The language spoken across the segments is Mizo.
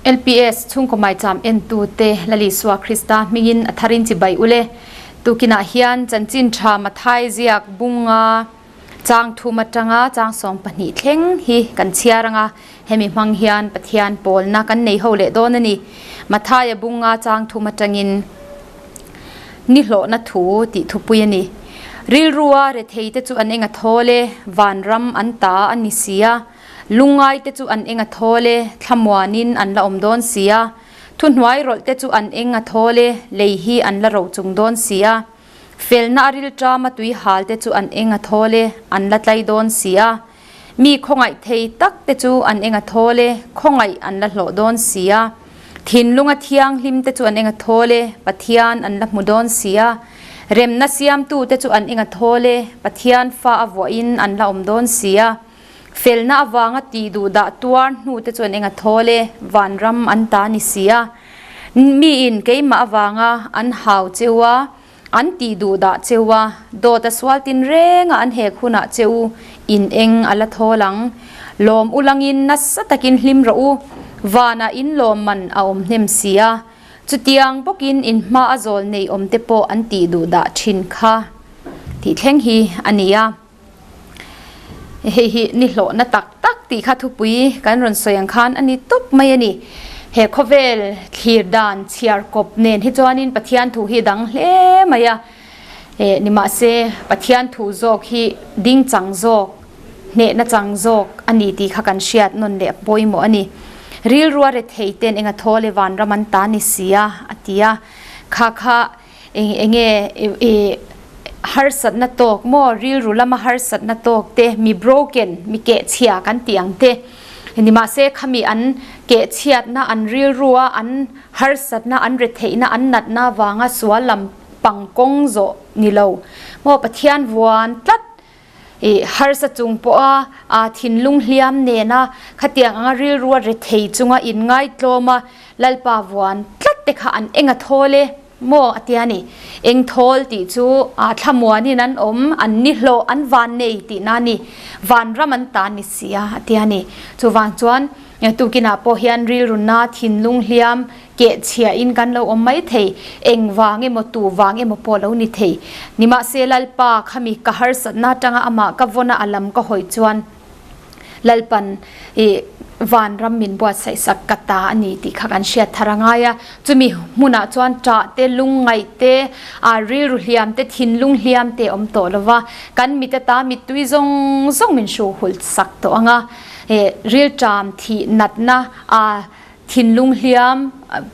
LPS chhungkaw maicham entute Lal Isua Krista hmingin a tharin chibai ule. Tukinah hian chanchin tha Mathai ziak bunga chang thum atanga chang 12 thleng hi kan chhiar anga hemi hmang hian Pathian pawlna kan nei ho leh dawn a ni. Mathaia bunga chang thum atangin ni hlawhna thu tih thupui a ni. Rilrua rethei te chu an eng a thawl e, vanram an ta a ni si a. Lungngai te chu an eng a thawl e, thlamuanin an la awm dawn si a. Thuhnuai rawlh te chu an eng a thawl e, lei hi an la ro chung dawn si a. Felna a rilṭama tui hal te chu an eng a thawl e, an la tlai dawn si a. Mi khawngaih thei tak te chu an eng a thawl e, khawngaih an la hlawh dawn si a. Thinlunga thianghlim te chu an eng a thawl e, Pathian an la hmu dawn si a. Remna siamtu te chu an eng a thawl e, Pathian fa a vuahin an la awm dawn si a. Felna avanga tih duh dah tuar hnu te chuan eng a thawl e, vanram an ta ni si a. Miin keimah avanga an hau cheu a, an tih duh dah cheu a, dawt a sual tin renga an hek hunah che u in eng a la thawl ang. Lawm ulangin nasa takin hlim rawh u, vanah in lawm man a awm hnem si a. Chutiang bawkin in hma a zawl nei awm te pawh an tih duh dah thin kha tih thleng hi a ni a. Hei hi ni hlawhna tak tak tih kha thupui kan rawn sawi ang khan a ni tawp mai a ni. He khawvel thlir dan chhiar kawp nen hi chuanin Pathian thu hi dang hle mai a. Eh nimahse Pathian thu zawk hi ding chang zawk, hnehna chang zawk a ni tih kha kan hriat nawn leh pawimawh a ni. Rilrua rethei ten enga thaw leh vanram an ta ni si a, a ti a. Kha kha Eng enge i harsatna tawk maw rilru lama harsatna tawk te mi broken mi kehchhia kan tih ang te nimahse khami an kehchhiatna an rilrua an harsatna an retheihna an natna vanga sual lam pang kawng zawh ni lo maw Pathian vuan tlat i harsa chung pawha a thinlung hliam nena khatiang anga rilrua rethei chunga inngaitlawma Lalpa vuan tlat te kha an enga thawl e. Maw a tia ni. Eng thawl tih chu a thlamuanin an awm, an ni hlawh, an van nei tihna a ni. Vanram an ta ni si a, a tia ni. Chuvang chuan tukinah pawh hian rilruna, thinlung hliam, kehchhiahin kan lo awm mai thei. Eng vang emaw, tu vang emaw pawh lo ni thei. Nimahse Lalpa khami ka harsatna atanga amah ka vawna a lam ka hawi chuan, Lalpan i vanram min buatsaih sak ka ta a ni tih kha kan hriat thar a ngai a. Chumi hmunah chuan ṭah te, lungngaih te, a rilru hliam te, thinlung hliam te awm tawh lo va. Kan mit ata mittui zawng zawng min hruhulh sak tawh ang a. Rilṭam thih natna a Thinlung hliam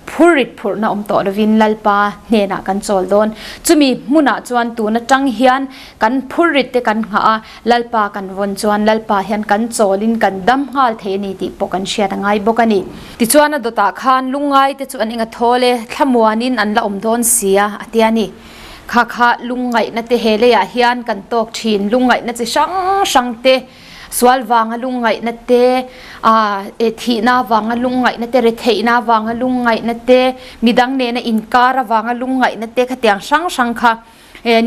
phur rit phurhna awm tawh lovin Lalpa hnenah kan chawl dawn. Chumi hmunah chuan tun atang hian kan phur rit te kan nghah a, Lalpa kan vawn chuan Lalpa hian kan chawlin kan dam nghal thei a ni tih pawh kan hriat a ngai bawk a ni. Tichuan a dawtah khan lungngai te chu an eng a thawl e, thlamuanin an la awm dawn si a, a ti a ni. Kha kha lungngaihna te he leiah hian kan tawk thin, lungngaihna chi hrang hrang te, Sual vanga lungngaihna te, thihna avanga lungngaihna te, retheihna avanga lungngaihna te, midang nena inkar avanga lungngaihna te khatiang hrang hrang kha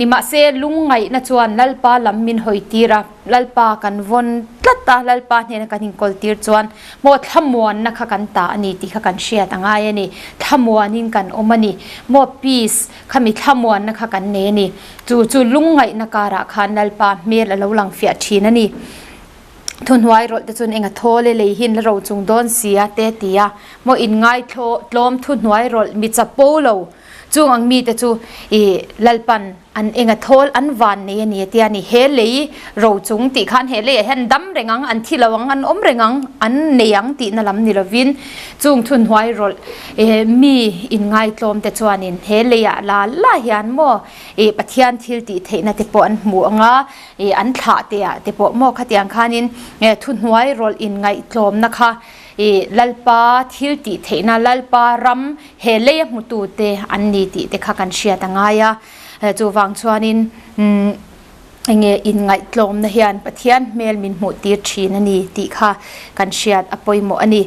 nimahse lungngaihna chuan Lalpa lam min hawi tir a, Lalpa kan vawn tlat a, Lalpa hnena kan inkawl tir chuan maw thlamuanna kha kan ta a ni tih kha kan hriat a ngai a ni. Thlamuanin kan awm a ni. Maw peace Khami thlamuanna kha kan nei a ni. Chu chu lungngaihna karah khan Lalpa hmel a lo lang fiah thin a ni. Thuhnuai rawlh te chuan enga thawl e lei hin la ro chung dawn si a te ti a, maw inngai tlawm thuhnuai rawlh mi chapo lo chung ang mite chu i Lalpan an enga thawl an van nei a ni a ti a ni. He lei ro chung tih khan he leiah hian an dam reng ang, an thi lo ang, an awm reng ang, an nei ang tihna lam ni lovin chung thuhnuai rawlh Mi inngaitlawm te chuanin he leiah la la hian maw ih Pathian thil tih theihna te pawh an hmu ang a, ih an thlah te ah te pawh maw khatiang khanin thuhnuai rawlh inngaihtlawmna kha ih Lalpa thil tih theihna Lalpa ram he leia hmutu te an ni tih te kha kan hriat a ngai a. Chuvang chuanin umm enge inngaihtlawmna hian Pathian hmel min hmuh tir thin a ni tih kha kan hriat a pawimawh a ni.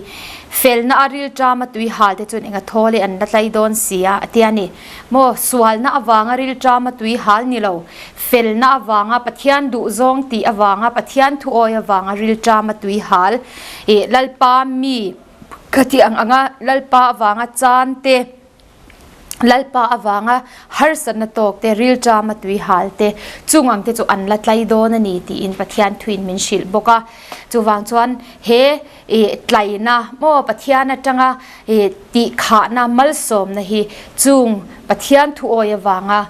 Felna a rilṭama tui hal te chuan enga thawl e an la tlai dawn si a, a ti a ni. Maw, sualna avanga rilṭama tui hal ni lo, felna avanga Pathian duhzawng tih avanga Pathian thuawi avanga rilṭama tui hal, ih Lalpa mi. Khati ang anga Lalpa avanga chan te, Lalpa avanga harsatna tawk te, rilṭama tui hal te, chung ang te chu an la tlai dawn a ni tiin Pathian thuin min hrilh bawk a. Chuvang chuan he tlaina maw Pathian atanga tihkhahna malsawmna hi chung Pathian thuawi avanga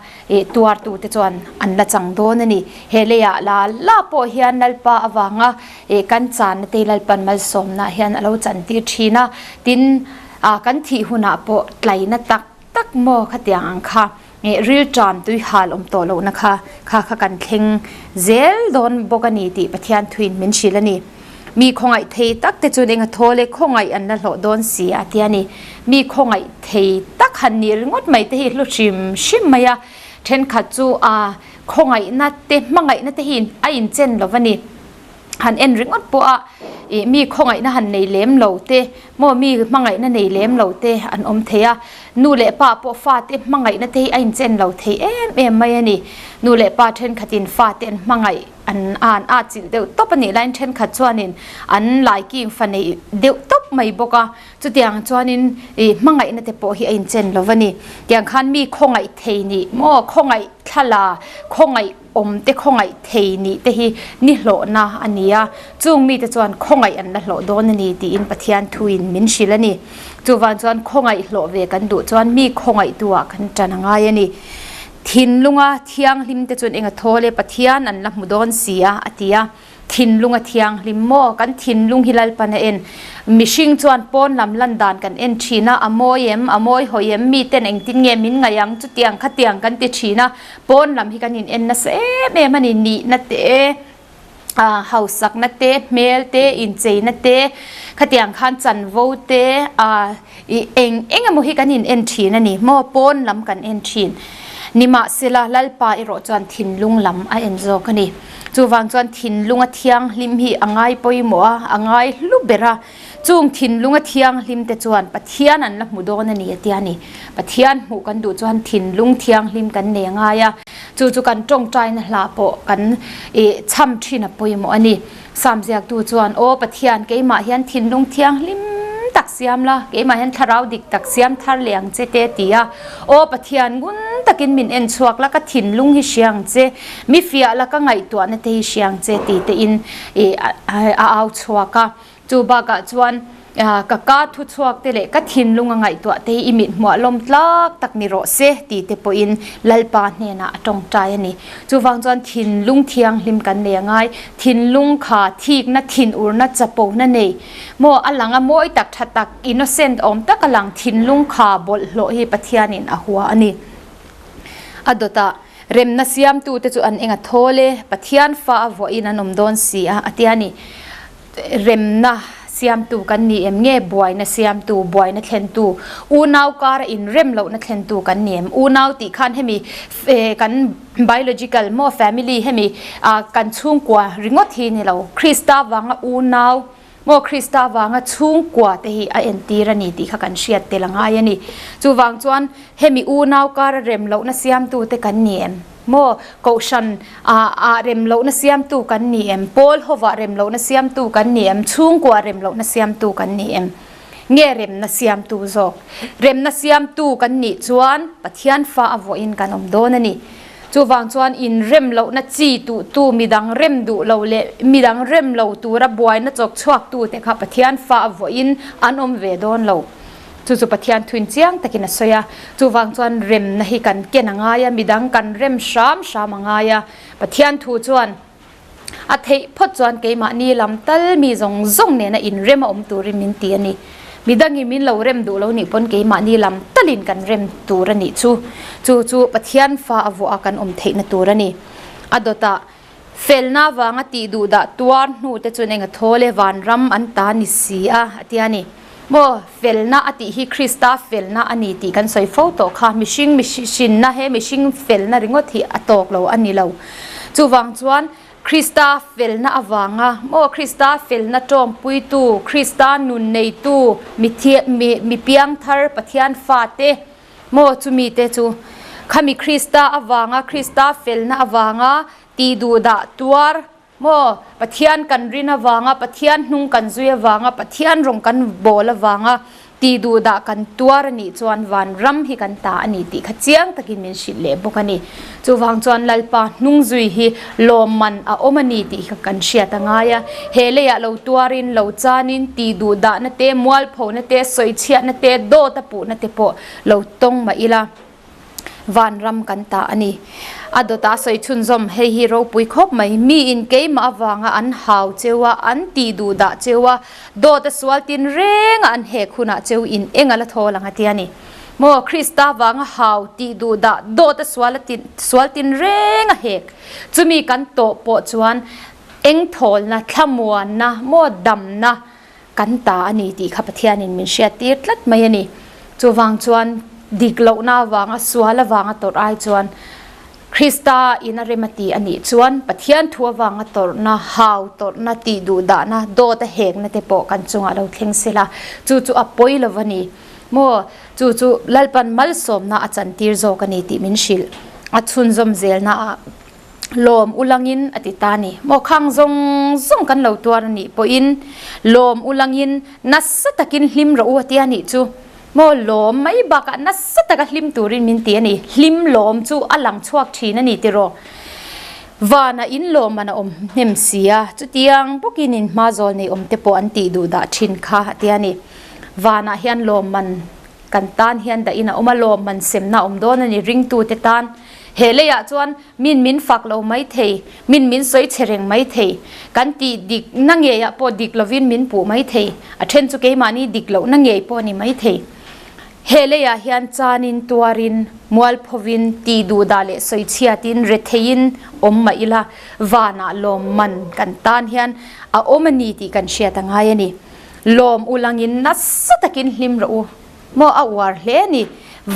tuartute chuan an la chang dawn a ni. He leiah la la pawh hian Lalpa avanga kan channa te Lalpan malsawmna hian a lo chantir thin a, tin kan thih hunah pawh tlaina tak tak maw khatiang ang kha rilṭam tui hal awm tawh lohna kha kha kha kan thleng zel dawn bawk a ni tih Pathian thuin min hrilh a ni. Mi khawngaih thei tak te chuan enga thaw leh khawngaih an la hlawh dawn si a ti a ni. Mi khawngaih thei tak han nih ringawt mai te hi hlu hrim hrim mai a, thenkhat chu a khawngaihna te hmangaihna te hi a inchen lo va ni. Han en ringawt pawh a ih mi khawngaihna han nei lem lo te maw mi hmangaihna nei lem lo te an awm thei a, nu leh pa pawh fate hmangaihna te hi a inchen lo thei em em mai a ni. Nu leh pa thenkhatin fate an hmangaih an an a chilh deuh tawp a nih laiin thenkhat chuanin an laiking fa neih deuh tawp mai bawk a, chutiang chuanin ih hmangaihna te pawh hi a inchen lo va ni. Tiang khan mi khawngaih thei nih maw khawngaih thlala khawngaih awm te khawngaih thei nih te hi ni hlawhna a ni a, chung mite chuan khawngaih an la hlawh dawn a ni tiin Pathian thuin min hrilh a ni. Chuvang chuan khawngaih hlawh ve kan duh chuan mi khawngaihtu-ah kan tan a ngai a ni. Thinlunga thianghlim te chuan enga thawl e Pathian an la hmu dawn si a, a ti a. Thinlunga thianghlim maw? Kan thinlung hi Lalpan a en. Mihring chuan pawn lam lan dan kan en thin a, a mawi em, a mawi hawi em, miten engtin nge min ngaih ang, chutiang khatiang kan ti thin a, pawn lam hi kan in en nasa em em a ni, nihna te, hausakna te, hmel te, incheina te, khatiang khan chanvo te, eng eng emaw hi kan in en thin a ni maw, pawn lam kan en thin. Nimahsela, Lalpa erawh chuan thinlung lam a en zawk a ni. Chuvang chuan thinlunga thianghlim hi a ngai pawimawh a, a ngai hlu ber a. Chung thinlunga thianghlim te chuan Pathian an la hmu dawn a ni a ti a ni. Pathian hmuh kan duh chuan thinlung thianghlim kan nei a ngai a, chu chu kan tawngtaina hla pawh kan chham thin a pawimawh a ni. Sam ziaktu chuan, Aw Pathian, keimah hian thinlung thianghlim tak siam la, keimah hian thlarau dik tak siam thar leh ang che te a ti a. Aw Pathian, ngun takin min en chhuak la, ka thinlung hi hria ang che, mi fiah la, ka ngaihtuahna te hi hria ang che ti tein a au chhuak a. Chu bakah chuan ka ka thu chhuak te leh ka thinlung a ngaihtuah te hi i mit hmuah lawm tlak tak ni rawh se ti te pawhin Lalpa hnenah a tawngtai a ni. Chuvang chuan thinlung thianghlim kan nei a ngai, thinlung kha thikna, thinurna, chapona nei maw a lang a mawi tak tha tak, innocent awm tak a lang thinlung kha bawlhhlawh hi Pathianin a hua a ni. A dawtah remna siamtute chu an eng a thawl e, Pathian fa a vuahin an awm dawn si a, a ti a ni. Remna siamtu kan ni em nge buaina siamtu, buaina thlentu, unau kara inrem lohna thlentu kan ni em? Unau tih khan hemi kan biological maw family hemi kan chhungkua ringawt hi ni lo, Krista vanga unau maw Krista vanga chhungkua te hi a entir a ni tih kha kan hriat tel a ngai a ni. Chuvang chuan hemi unau kara rem lohna siamtu te kan ni em? Maw, Kohhran ah rem lohna siamtu kan ni em? Pawl hovah rem lohna siamtu kan ni em? Chhungkuah rem lohna siamtu kan ni em? Nge remna siamtu zawk? Remna siamtu kan nih chuan Pathian fa a vuahin kan awm dawn a ni. Chuvang chuan inrem lohna chi tuhtu, midang rem duh lo leh midang rem lo tura buaina chawk chhuaktute kha Pathian fa a vuahin an awm ve dawn lo. Chu chu Pathian thuin chiang takin a sawi a, chuvang chuan remna hi kan ken a ngai a, midang kan rem hram hram a ngai a. Pathian thu chuan a theih phawt chuan keimahni lam tal mi zawng zawng nena inrem a awm turin min ti a ni. Midangin min lo rem duh lo nih pawn keimahni lam talin kan rem tur a nih chu. Chu chu Pathian fa a vuah a kan awm theihna tur a ni. A dawtah felna vanga tih duh dah tuar hnu te chuan eng a thawl e, vanram an ta ni si a, a ti a ni. Maw, felna a tih hi Krista felna a ni tih kan sawi fo tawh kha, mihring mihrinna he mihring felna ringawt hi a tawk lo a ni lo. Chuvang chuan Krista felna avanga maw Krista felna tawngpuitu, Krista nun neitu, mi piangthar Pathian fate maw chumi te chu khami Krista avanga Krista felna avanga tih duhdah tuar. Maw Pathian kan rin avanga, Pathian hnung kan zui avanga, Pathian rawng kan bawl avanga Ti duhdah kan tuar a nih chuan van ram hi kan ta a ni tih kha chiang takin min hrilh leh bawk a ni. Chuvang chuan Lalpa hnungzui hi lawmman a awm a ni tih kha kan hriat a ngai a. He leiah lo tuarin, lo chanin, ti duhdahna te, mualphona te, sawichhiatna te, dawt a puhna te pawh lo tawng mah ila. Vanram kan ta a ni. A dawtah sawi chhunzawm, hei hi ropui khawp mai. Miin keimah avanga an hau cheu a, an tih duh dah cheu a, dawt a sual tin reng a an hek hunah cheu in eng a la thawl ang a ti a ni. Maw Krista vanga hau tih duh dah dawt a sual a tin sual tin reng a hek. Chumi kan tawh pawh chuan eng thawlna, thlamuanna, maw damna, kan ta a ni tih kha Pathianin min hriattir tlat mai a ni. Chuvang chuan dik lohna avanga sual avanga tawrh ai chuan Krista in a rem a ti a nih chuan Pathian thu avanga tawrhna, hau tawrhna, tih duh dahna, dawt a hekna te pawh kan chungah lo thleng sela chu chu a pawi lo a ni. Maw chu chu Lalpan malsawmna a chantir zawk a ni tih min hrilh a chhunzawm zelna ah. Lawm ulangin a ti ta ni. Maw khang zawng zawng kan lo tuar a nih pawhin lawm ulangin nasa takin hlim rawh u a ti a nih chu. Maw lawm mai bakah nasa taka hlim turin min ti a ni. Hlim lawm chu a lang chhuak thin a ni tiraw. Vana in lawm an a awm hnem si a, chutiang bawkin in hma zawl nei awm te pawh an tih duh dah thin kha a ti a ni. Vanah hian lawmman kan tan hian dah in a awm a, lawmman semna a awm dawn a ni ringtute tan. He leiah chuan min min fak lo mai thei, min min sawi chhe reng mai thei, kan tih dik na ngeiah pawh dik lovin min puh mai thei, a then chu keimahni dik lohna ngei pawh a ni mai thei. He leiah hian chanin, tuarin, mualphovin, tih duhdah leh sawi chhiatin, retheiin awm mah ila, vanah lawmman kan tan hian a awm a ni tih kan hriat a ngai a ni. Lawm ulangin nasa takin hlim rawh u. Maw a uar hle a ni.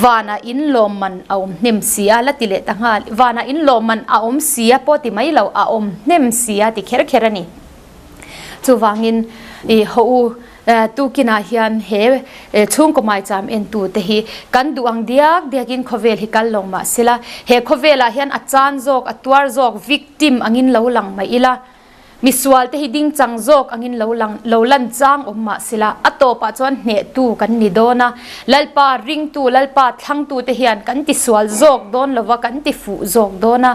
Vanah in lawmman a awm hnem si a, la ti leh ta nghal. Vanah in lawmman a awm si a pawh ti mai lo, a awm hnem si a ti kher kher a ni. Chuvangin i haw u, tukinah hian he chhungkaw maicham entute hi kan duh ang diak diakin khawvel hi kal lo mah sela, he khawvelah hian a chan zawk, a tuar zawk, victim angin lo lang mai ila. Misual te hi ding chang zawk angin lo lang lo lan chang awm mah sela, a tawpah chuan hnehtu kan ni dawn a. Lalpa ringtu, Lalpa thlangtu te hian kan ti sual zawk dawn lova, kan ti fuh zawk dawn a.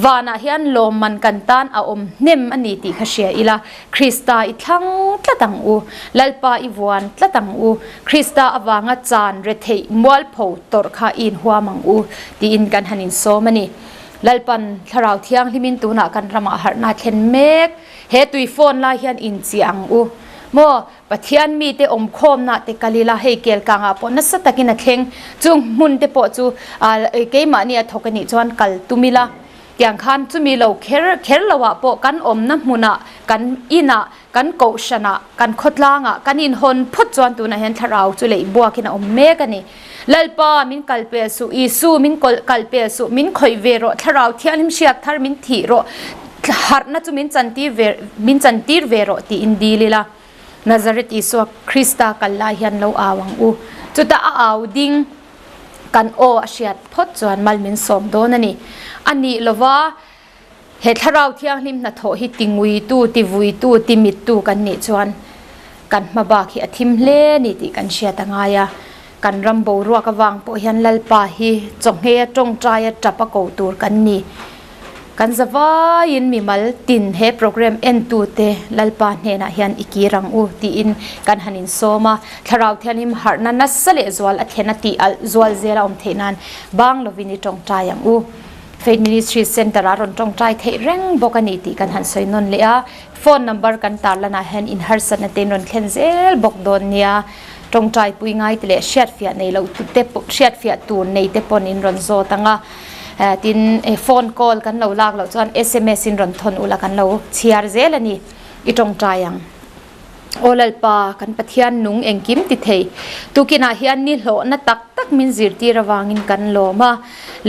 Vanah hian lawmman kan tan a awm hnem a ni tih kha hria ila, Krista i thlang tlat ang u, Lalpa i vuan tlat ang u, Krista avanga chan retheih mualpho tawrh kha i inhuam ang u tiin kan han insawm a ni. Lalpan Thlarau Thianghlimin tunah kan ramah harhna thlen mek. He tui phone lai hian inchiah ang u. Maw, Pathian mite awmkhawmna te kal ila, hei Kelkangah pawh nasa takin a thleng. Chung hmun te pawh chu keimahni a thawk a nih chuan kal tum ila. Tiang khan chumi lo kher kher loah pawh kan awmna hmunah, kan inah, kan kohhranah, kan khawtlangah kan inhawn phawt chuan tunah hian Thlarau chu leih buakin a awm mek a ni. Lalpa, min kal pel suh, Isu, min kal pel suh, min khawih ve rawh, Thlarau Thianghlim hriak thar min thih rawh, harhna chu min chantir ve, min chantir ve rawh tiin dil ila. Nazareth Isua Krista kal lai hian lo au ang u. Chutah a au ding kan aw a hriat phawt chuan mal min sawm dawn a ni. A nih lova He Thlarau Thianghlim hnathawh hi ti nguitu, ti vuitu, ti mittu kan nih chuan kan hma bak hi a thim hle a ni tih kan hriat a ngai a. Kan ram boruak avang pawh hian Lalpa hi chawngheia tawngtaia tap a ko tur kan ni. Kan zavaiin mimal tin he program entute Lalpa hnenah hian i kir ang u tiin kan han insawm a. Thlarau Thianghlim harhna nasa leh zual a thlen a tih alh zual zel a awm theih nan bang lovin i tawngtai ang u. Faith Ministry Centre ah rawn tawngtai theih reng bawk a ni tih kan han sawi nawn leh a, phone number kan tarlan ah hian inharsatna te in rawn thlen zel bawk dawn nia. Tawngtai pui ngai te leh hriatfiah nei loh te hriatfiah tur nei te pawn in rawn zawt ang a, tin phone call kan lo lak loh chuan sms in rawn thawn ula kan lo chhiar zel a ni i tawngtai ang. Aw Lalpa, kan Pathian nung engkim ti thei. Tukinah hian ni hlawhna tak tak min zirtir avangin kan lawm a.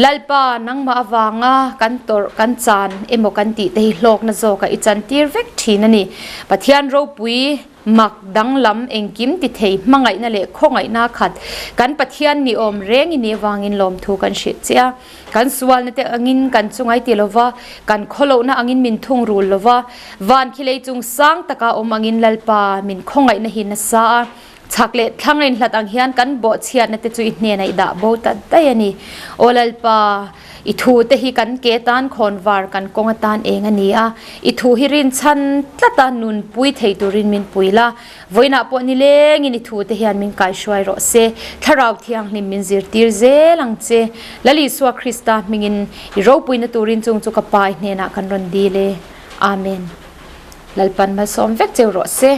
Lalpa, nangmah avanga kan tawrh, kan chan emaw kan tih te hi hlawkna zawkah i chantir vek thin a ni. Pathian ropui. Mak danglam engkim ti thei hmangaihna leh khawngaihna khat kan Pathian ni awm reng i nih avangin lawmthu kan hrilh che a. Kan sualna te angin kan chungai ti lova, kan khawlohna angin min thungrul lova, van khi lei chung sang taka awm angin Lalpa min khawngaihna hi nasa a. Chhak leh thlang a inhlat ang hian kan bawhchhiatna te chu i hnenah i dah bo ta daih a ni. Aw Lalpa, i thu te hi kan ke tan khawn var kan kawng atan eng a ni a, i thu hi rinchhan tlata nunpui thei turin min pui la. Vawiinah pawh nilengin i thu te hian min kaihruai rawh se. Thlarau Thianghlim min zirtir zel ang che. Lal Isua Krista hmingin i ropuina turin chung chu ka Pa i hnenah kan rawn dil e. Amen. Lalpan malsawm vek cheu rawh se.